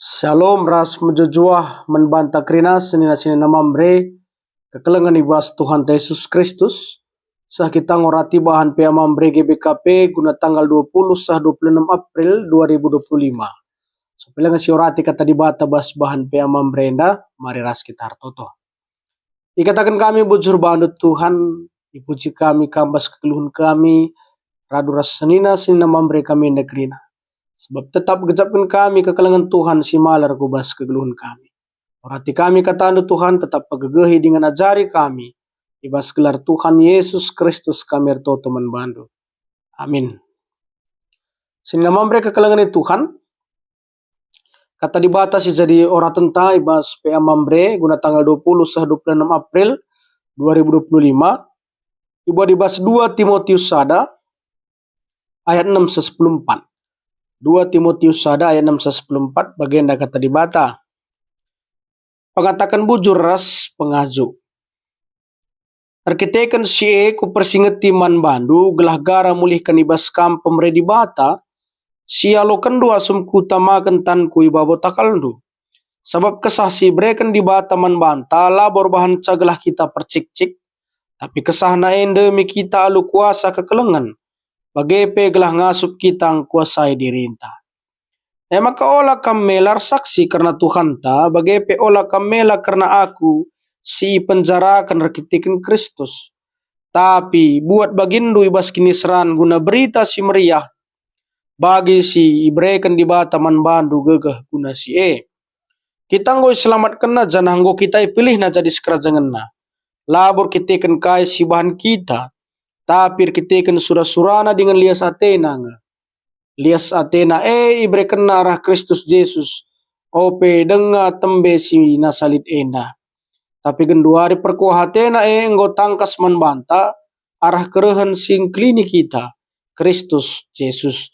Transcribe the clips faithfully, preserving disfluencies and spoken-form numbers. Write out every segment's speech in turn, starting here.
Shalom ras mejuah-juah man banta kerina senina-senina Mamre kekelengen i bas Tuhanta Yesus Kristus. Seh kita ngorati bahan P A Mamre G B K P guna tanggal dua puluh seh dua puluh enam April dua ribu dua puluh lima. Supaya langa siorati Kata Dibata bas bahan P A Mamre enda, mari ras kita ertoto. Ikataken kami bujur bandu Tuhan, ipuji kami Kam bas kegeluhen kami, radu ras senina-senina Mamre kami enda kerina. Sebab tetap gejapken kami kekelengen Tuhan si malar ku bas kegeluhen kami. Orati kami KataNdu Tuhan, tetap pegegehi dingen ajari kami. I bas gelar Tuhan Yesus Kristus kami ertoto man bandu. Amin. Senina Mamre kekelengen Tuhan, Kata Dibata si jadi oratenta i bas P A Mamre guna tanggal dua puluh seh dua puluh enam April dua ribu dua puluh lima, ibuat i bas dua Timotius sada ayat enam seh sepuluh empat. Dua Timotius sada ayat enam seh sepuluh empat, bagenda Kata Dibata. Pengataken bujur ras pengajuk. Erkiteken si e kupersingeti man bandu gelah gara mulihken i bas kam pemere Dibata, si ialokenndu asum kutamaken tanku i babo takalndu. Sabap kesah si ibereken Dibata man banta labo erbahanca gelah kita percikcik, tapi kesahna enda me kita alu kuasa kekelengen, bage pe gelah ngasup kita ngkuasai dirinta. E maka ola kam mela ersaksi kerna Tuhanta, bage pe ola kam mela kerna aku si ipenjaraken erkiteken Kristus. Tapi buat baginndu i bas kiniseran guna Berita Si Meriah, bagi si ibereken Dibata man bandu gegeh guna si e. Kita enggo iselamatkenNa janah enggo kita ipilihNa jadi sikerajangenNa, labo erkiteken kai si ibahan kita, tapi erkiteken sura-suraNa dingen lias ateNa nge. Lias ateNa e iberekenNa arah Kristus Jesus, ope denga tembe si nasa lit enda. Tapi genduari perkuah ateNa e enggo tangkas man banta arah kerehen si ngkelini kita, Kristus Jesus.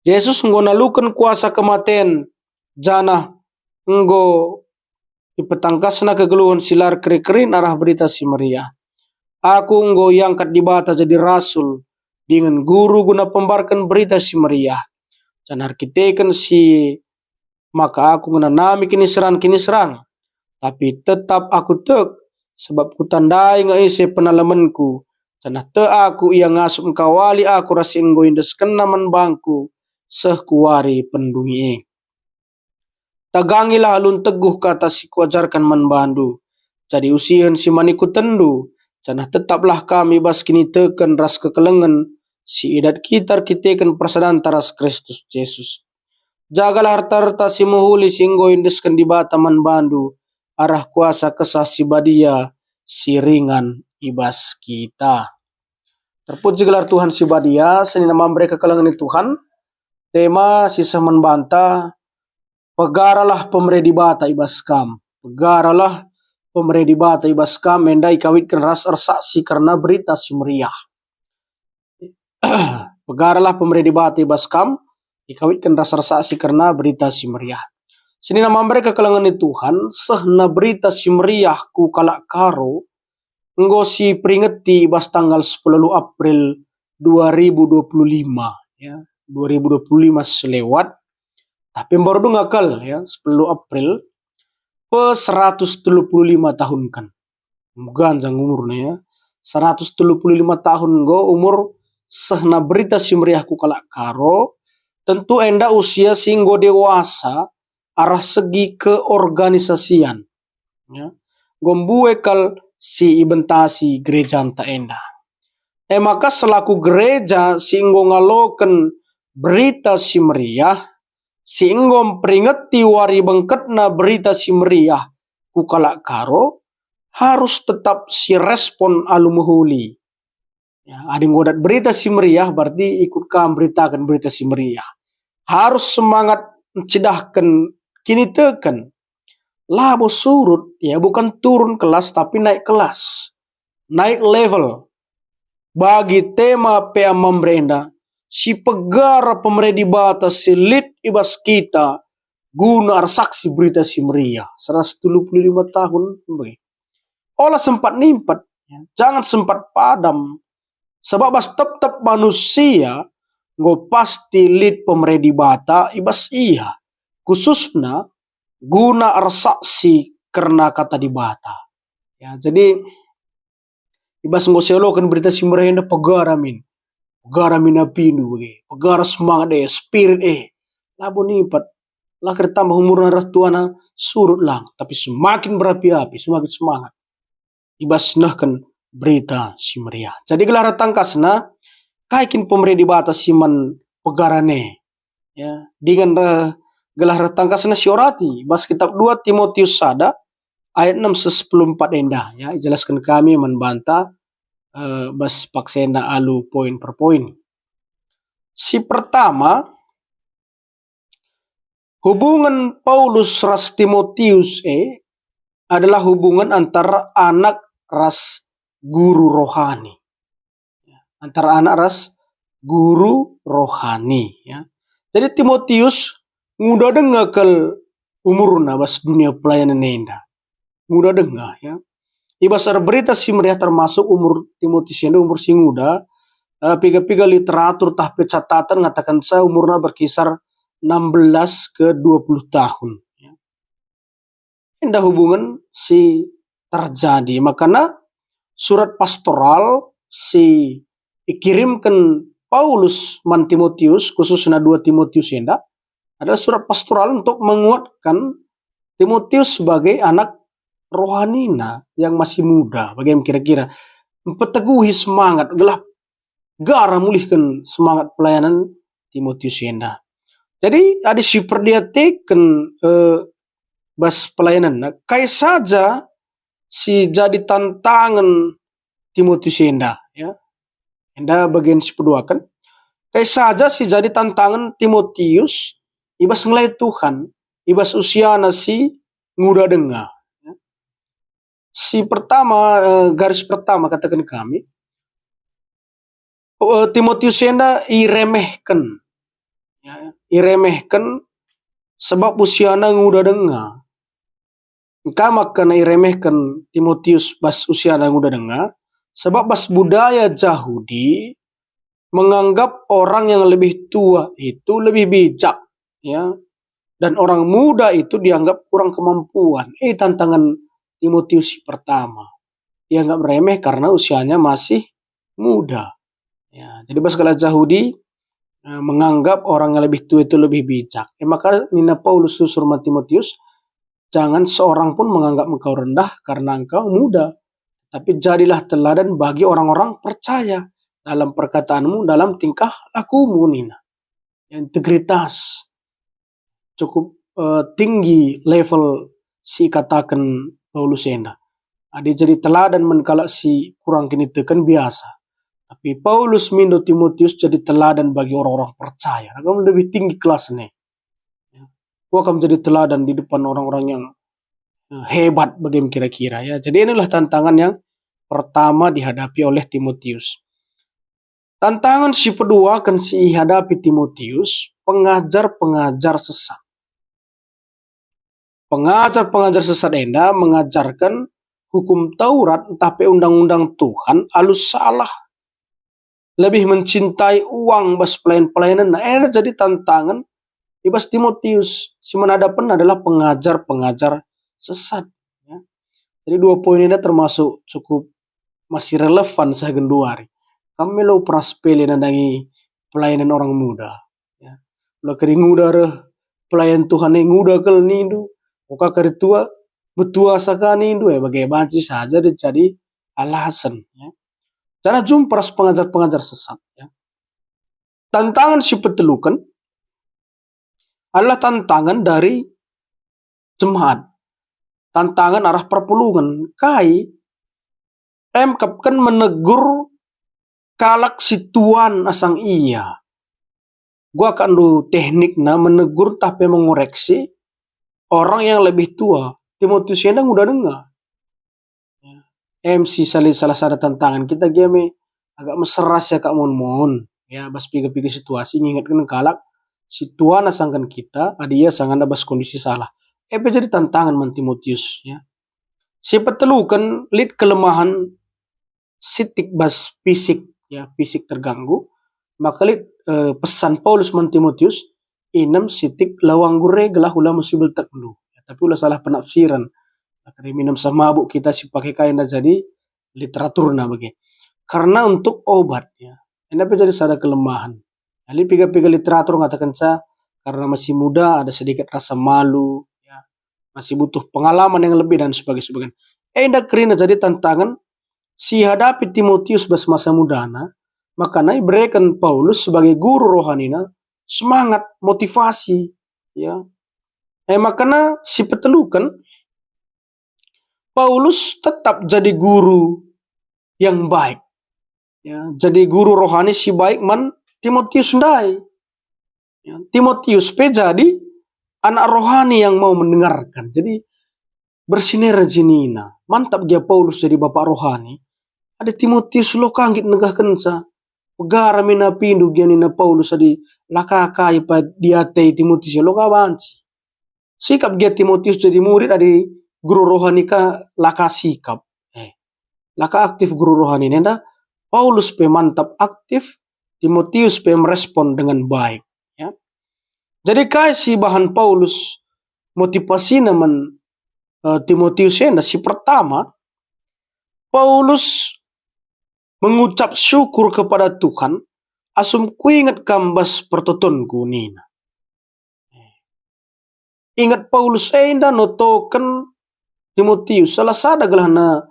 Jesus enggo naluken kuasa kematen, janah enggo ipetangkasNa kegeluhen si la erkeri-kerin arah Berita Si Meriah. Aku enggo iangkat Dibata jadi rasul dingen guru guna pembarken Berita Si Meriah. Janah erkiteken si maka aku ngenanami kiniseran-kiniseran. Tapi tetap aku tek, sebab kutandai nge ise penalemenku, janah tek aku ia ngasup engkawali aku ras si enggo iendeskenNa man bangku seh ku wari pendungi e. Tagangilah alu nteguh kata si kuajarken man bandu. Jadi usihen si man ikutendu, janah tetaplah kam i bas kiniteken ras kekelengen si idat kita erkiteken persadanta ras Kristus Jesus. Jagalah erta-erta si mehuli si enggo iendesken Dibata man bandu arah kuasa Kesah Si Badia si ringan i bas kita. Terpuji gelar Tuhan Si Badia, senina Mamre kekelengen Tuhan, tema si seh man banta, pegaralah pemere Dibata i bas kam. Pegaralah pemere Dibata i bas kam, enda ikawitken ras ersaksi kerna Berita Si Meriah. Pegaralah pemere Dibata i bas kam, ikawitken ras ersaksi kerna Berita Si Meriah. Senina Mamre kekelengen Tuhan, sehna Berita Si Meriah ku kalak Karo, enggo siperingeti i bas tanggal sepuluh April dua ribu dua puluh lima, ya, dua ribu dua puluh lima selewat, tapi mbaru denga kal, ya, sepuluh April pe seratus telu puluh lima tahun kan. Meganjang umurna, ya. Seratus telu puluh lima tahun enggo umur sehna Berita Si Meriah ku kalak Karo, tentu enda usia si enggo dewasa arah segi keorganisasian. Ya. Enggo mbue kal si ibentasi gerejanta enda. E maka selaku gereja si enggo ngaloken Berita Si Meriah, si enggo mperingeti wari bengketna Berita Si Meriah ku kalak Karo, harus tetap si respon alu mehuli. Ya, adi enggo dat Berita Si Meriah, berarti ikut kam beritaken Berita Si Meriah. Harus semangat ncidahken kiniteken. Labo surut, ya, bukan turun kelas, tapi naik kelas. Naik level. Bagi tema P A Mamre enda, si pegara pemere Dibata si lit i bas kita guna ersaksi Berita Si Meriah. Seratus telu puluh lima tahun, bagi. Ola sempat nimpet, ya. Jangan sempat padam. Sabap bas tep-tep manusia enggo pasti lit pemere Dibata i bas ia. Khususna guna ersaksi kerna Kata Dibata. Ya, jadi i bas enggo sialoken Berita Si Meriah enda, pegara min. Pegara min apindu bage, pegara semangat e, spirit e. Labo nimpat. La kin tambah umurna reh tuana, surut lang, tapi semakin berapi-api, semakin semangat i bas nehken Berita Si Meriah. Jadi gelah reh tangkasna, kai kin pemere Dibata si man pegara e? Ya, dingen reh, gelah reh tangkasna siorati bas kitab dua Timotius sada ayat enam seh sepuluh empat enda, ya, ijelasken kami man banta, eh, bas paksa enda alu poin per poin. Si pertama, hubungen Paulus ras Timotius e adalah hubungen antara anak ras guru rohani. Antara anak ras guru rohani, ya. Jadi Timotius nguda denga kal umurna bas dunia pelayanan enda. Nguda denga, ya. I bas Berita Si Meriah termasuk umur Timotius enda umur si nguda, eh, piga-piga literatur tah pe catatan ngatakenca umurna berkisar enam belas ke dua puluh tahun, ya. Enda hubungen si terjadi. Makana surat pastoral si ikirimken Paulus man Timotius, khususna dua Timotius enda, adalah surat pastoral untuk menguatkan Timotius sebagai anak rohanina yang masih muda, bage me kira-kira. Mpeteguhi semangat, gelah gara mulihken semangat pelayanan Timotius enda. Jadi, adi siperdiateken, eh, bas pelayananna, kai saja si jadi tantangen Timotius enda, ya. Enda bagian si peduaken. Kai saja si jadi tantangen Timotius i bas ngelai Tuhan, i bas usiana si nguda denga, ya. Si pertama, eh, garis pertama kataken kami, eh, Timotius enda iremehken. Ya, iremehken sebab usiana nguda denga. Engkai maka iremehken Timotius bas usiana nguda denga? Sebab bas budaya Jahudi menganggap orang yang lebih tua itu lebih bijak, ya. Dan orang muda itu dianggap kurang kemampuan. Eh, tantangan Timotius si pertama. Dianggap remeh karena usianya masih muda. Ya, jadi bas kalak Jahudi, eh, menganggap orang yang lebih tua itu lebih bijak. Eh, maka nina Paulus susur man Timotius, "Jangan seorang pun menganggap engkau rendah karena engkau muda, tapi jadilah teladan bagi orang-orang percaya dalam perkataanmu, dalam tingkah lakumu," nina. Ya, integritas. Cukup, eh, tinggi level si ikataken Paulus enda. Adi jadi teladan man kalak si kurang kiniteken biasa. Tapi Paulus mindo Timotius jadi teladan bagi orang-orang percaya. Nah, kam lebih tinggi kelasnya. Ya. Wah, kam jadi teladan di depan orang-orang yang, eh, hebat bagi kira-kira, ya. Jadi inilah tantangan yang pertama dihadapi oleh Timotius. Tantangan si peduaken si ihadapi Timotius, pengajar-pengajar sesat. Pengajar-pengajar sesat enda mengajarken hukum Taurat ntah pe undang-undang Tuhan alu salah. Lebih mencintai uang bas pelayan-pelayanenna. Enda jadi tantangan i bas Timotius. Si menadapen adalah pengajar-pengajar sesat. Ya. Jadi dua poin ini termasuk cukup masih relevan seh genduari. Kam melo peras pele nandangi pelayanan orang muda. Ya. Ula keri nguda reh pelayan Tuhan e nguda kal nindu. Oka keri tua, metua saka nindu, eh, bage banci saja dia jadi alasan. Ya. Janah jumpa ras pengajar-pengajar sesat. Ya. Tantangan si peteluken adalah tantangan dari jemaat. Tantangan arah perpulungen. Kai emkepken menegur kalak si tuan asang ia. Gua kandu teknikna menegur tah pe mengoreksi orang yang lebih tua. Timotius enda nguda denga. Ya. Em si sali salah sada tantangan kita gia me agak mesera siakap mon-mon. Ya, bas piga-piga situasi ngingetken kalak si tuan asangken kita, adi ia sangana bas kondisi salah. Epe jadi tantangan man Timotius, ya. Si peteluken lit kelemahan sitik bas fisik, ya, fisik terganggu. Maka lit, eh, pesan Paulus man Timotius, inem sitik lau anggur e gelah ula mesubeltekndu. Tapi ula salah penafsiran. Akhirnya minum seh mabuk kita si pake kai enda jadi literaturna bage. Karena untuk obat, ya. Enda pe jadi sada kelemahan. Jadi piga-piga literatur ngatakenca karena masih muda ada sedikit rasa malu, ya. Masih butuh pengalaman yang lebih dan sebagainya, sebagainya. Enda kerina jadi tantangan si hadapi Timotius bas masa mudana, makana ibereken Paulus sebagai guru rohanina semangat, motivasi, ya. Eh, makana si peteluken, Paulus tetap jadi guru yang baik. Ya, jadi guru rohani si baik man Timotius ndai. Ya, Timotius pe jadi anak rohani yang mau mendengarkan. Jadi bersinergi nina. Mantap gia Paulus jadi bapak rohani. Adi Timotius lo ka nggit negahkenca. Pegara mina pindu gia nina Paulus adi la ka kai pa diatei Timotius lo ka banci. Sikap gia Timotius jadi murid adi guru rohani ka la ka sikap. Eh, la ka aktif guru rohani nenda. Paulus pe mantap aktif, Timotius pe merespon dengan baik. Ya. Jadi kai si bahan Paulus motivasina man, eh, Timotius enda? Si pertama, Paulus mengucap syukur kepada Tuhan, "Asum kuinget kam bas pertotonku," nina. Inget Paulus enda notoken Timotius, salah sada gelahna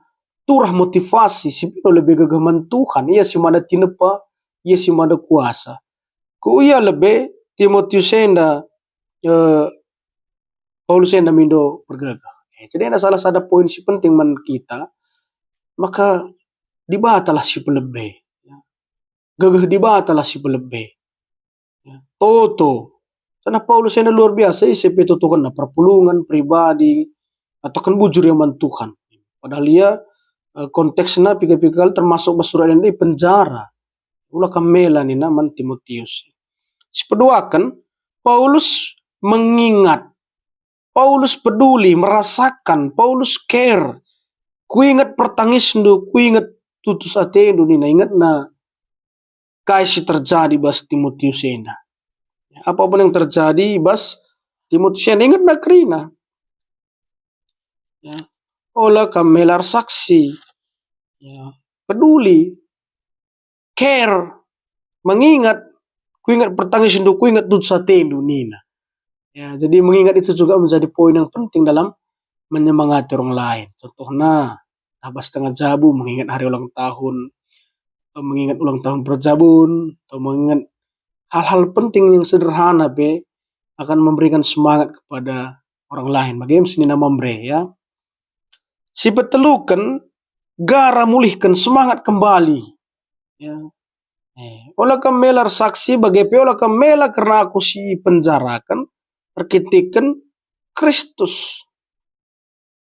turah motivasi si pilo lebe gegeh man Tuhan, ia si mada tinepa, ia si mada kuasa. Ku ia lebe Timotius enda, eh, Paulus enda mindo pergegeh. Eh, jadi enda salah sada poin si penting man kita, maka Dibatalah si pelebe. Ya. Gegeh Dibatalah si pelebe. Ya. Toto. Karena Paulus enda luar biasa, ise pe totokenna, perpulungen, pribadi, atau kan bujur ia man Tuhan. Padahal ia, eh, konteksna piga-piga kali termasuk bas surat enda i penjara. Ula kam mela nina man Timotius. Sipeduaken, Paulus mengingat. Paulus peduli, merasakan, Paulus care. Kuinget pertangisndu, kuinget tutus atendu nina, ingetna kai si terjadi bas Timotius enda. Apa pun yang terjadi bas Timotius enda, ingetna kerina. Ya. Ola kam mela ersaksi. Ya. Peduli. Care. Mengingat. Kuinget pertangisndu, kuinget tutus atendu, nina. Ya, jadi mengingat itu juga menjadi poin yang penting dalam menyemangati orang lain. Contohna, ntah bas tengah jabu mengingat hari ulang tahun, atau mengingat ulang tahun perjabun, atau mengingat hal-hal penting yang sederhana pe akan memberikan semangat kepada orang lain. Bage me senina Mamre, ya. Si peteluken, gara mulihken semangat kembali. Ya. Eh, ola kam mela ersaksi, bage pe ola kam mela kerna aku si ipenjaraken, erkiteken Kristus.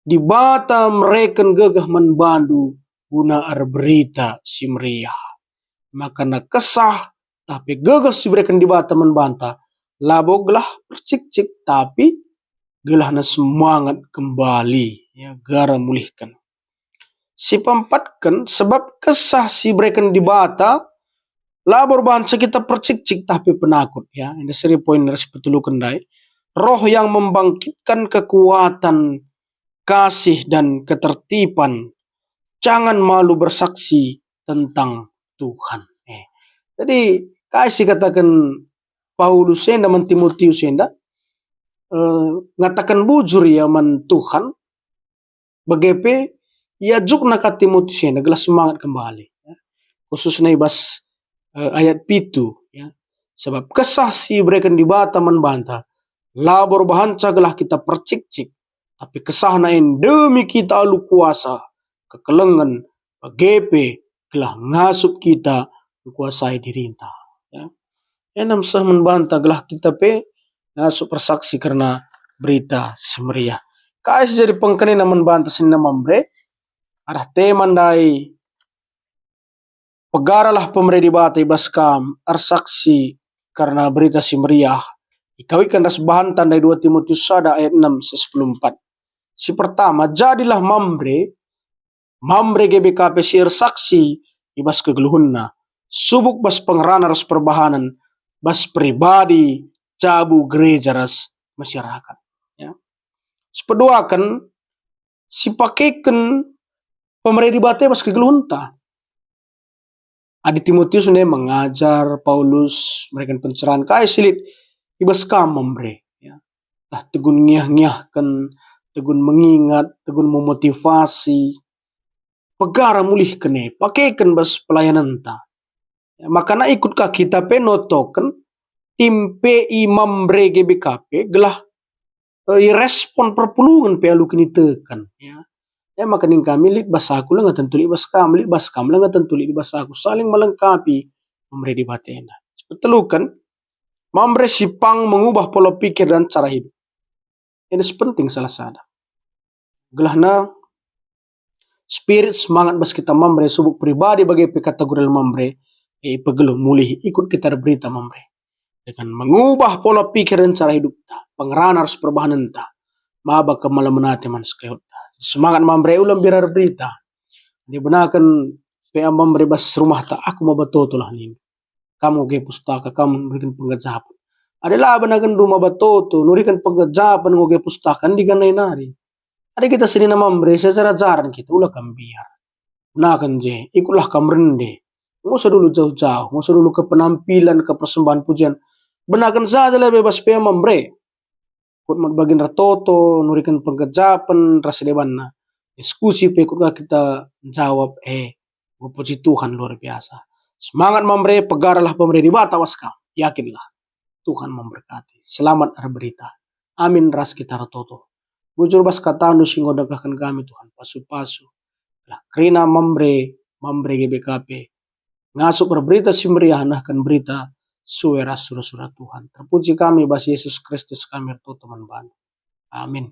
Dibata mereken gegeh man bandu guna erberita si meriah. Makana kesah, tapi gegeh si ibereken Dibata man banta, labo gelah percikcik, tapi gelahna semangat kembali, ya, gara mulihken. Si peempatken, sebab kesah si ibereken Dibata labo erbahanca kita percikcik, tapi penakut, ya. Enda seri poin ras peteluken ndai. Roh yang membangkitkan kekuatan, kasih, dan ketertiban. Jangan malu bersaksi tentang Tuhan. Eh. Jadi, kai si kataken Paulus enda man Timotius enda? Eh, ngataken bujur ia man Tuhan, bage pe iajukna ka Timotius enda gelah semangat kembali, ya. Khususna i bas, eh, ayat pitu, ya. Sebab kesah si ibereken Dibata man banta, labo erbahanca gelah kita percikcik, tapi kesahna en demi kita alu kuasa, kekelengen, bage pe gelah ngasup kita ngkuasai dirinta. Ya. Enda me seh man banta gelah kita pe ngasup ersaksi kerna Berita Si Meriah. Kai si jadi pengkenina man banta senina Mamre? Arah tema ndai, pegaralah pemere Dibata i bas kam, ersaksi kerna Berita Si Meriah. Ikawitken ras bahanta ndai dua Timotius sada ayat enam seh sepuluh empat. Si pertama, jadilah Mamre, Mamre G B K P si ersaksi i bas kegeluhenna, subuk bas pengerana ras perbahanen, bas pribadi, jabu, gereja ras masyarakat. Ya. Si Peduaken, sipakeken pemere Dibata bas kegeluhenta. Adi Timotius ne mengajar, Paulus mereken pencerahan, kai si lit i bas kam, Mamre, ya. Tah tegun ngiah-ngiahken, tegun mengingat, tegun memotivasi, pegara mulihken e, pakeken bas pelayanenta. Ya, makana ikut ka kita pe notoken tim P I Mamre G B K P gelah, eh, irespon perpulungen pe alu kiniteken, ya. E maka nina kami, lit bas aku langa tentu lit bas kam, lit bas kam langa tentu lit bas aku, saling melengkapi pemere Dibata enda. Sipeteluken, Mamre sipang mengubah pola pikir dan cara hidup. Ini si penting salah sada. Gelahna spirit semangat bas kita Mamre, subuk pribadi bage pe kategori Mamre, e, ipegeluh mulih ikut kita erberita Mamre. Dengan mengubah pola pikir dan cara hidupta, pengerana ras perbahanenta, maba kemalemen ate man sekelewetta. Semangat Mamre, ula mbiar erberita. Dibenaken pe Mamre bas rumahta, aku maba toto lah nina. Kam ngoge pustaka, kam nuriken penggejapen. Adi la benakenndu maba toto, nuriken penggejapen, ngoge pustaka, ndigan nai nari. Adi kita senina Mamre, secara jaran kita, ula kam mbiar. Benaken je, ikutlah kam rende. Ngusa dulu jauh-jauh, ngusa dulu ke penampilan, ke persembahan pujian. Benaken saja lebe bas P I Mamre. Kut mat bagin ertoto, nuriken penggejapen ras debanna. Diskusi pe kut ka kita jawab, eh, puji Tuhan luar biasa. Semangat Mamre, pegaralah pemere Dibata bas kam. Yakinlah, Tuhan memberkati. Selamat erberita. Amin ras kita ertoto. Bujur bas katandu si enggo dengkehken kami, Tuhan, pasu-pasu. Lah kerina Mamre, Mamre G B K P, ngasup erberita si meriah, nehken berita sue ras sura-sura Tuhan. Terpuji kami bas Yesus Kristus kami ertoto man bandu. Amin.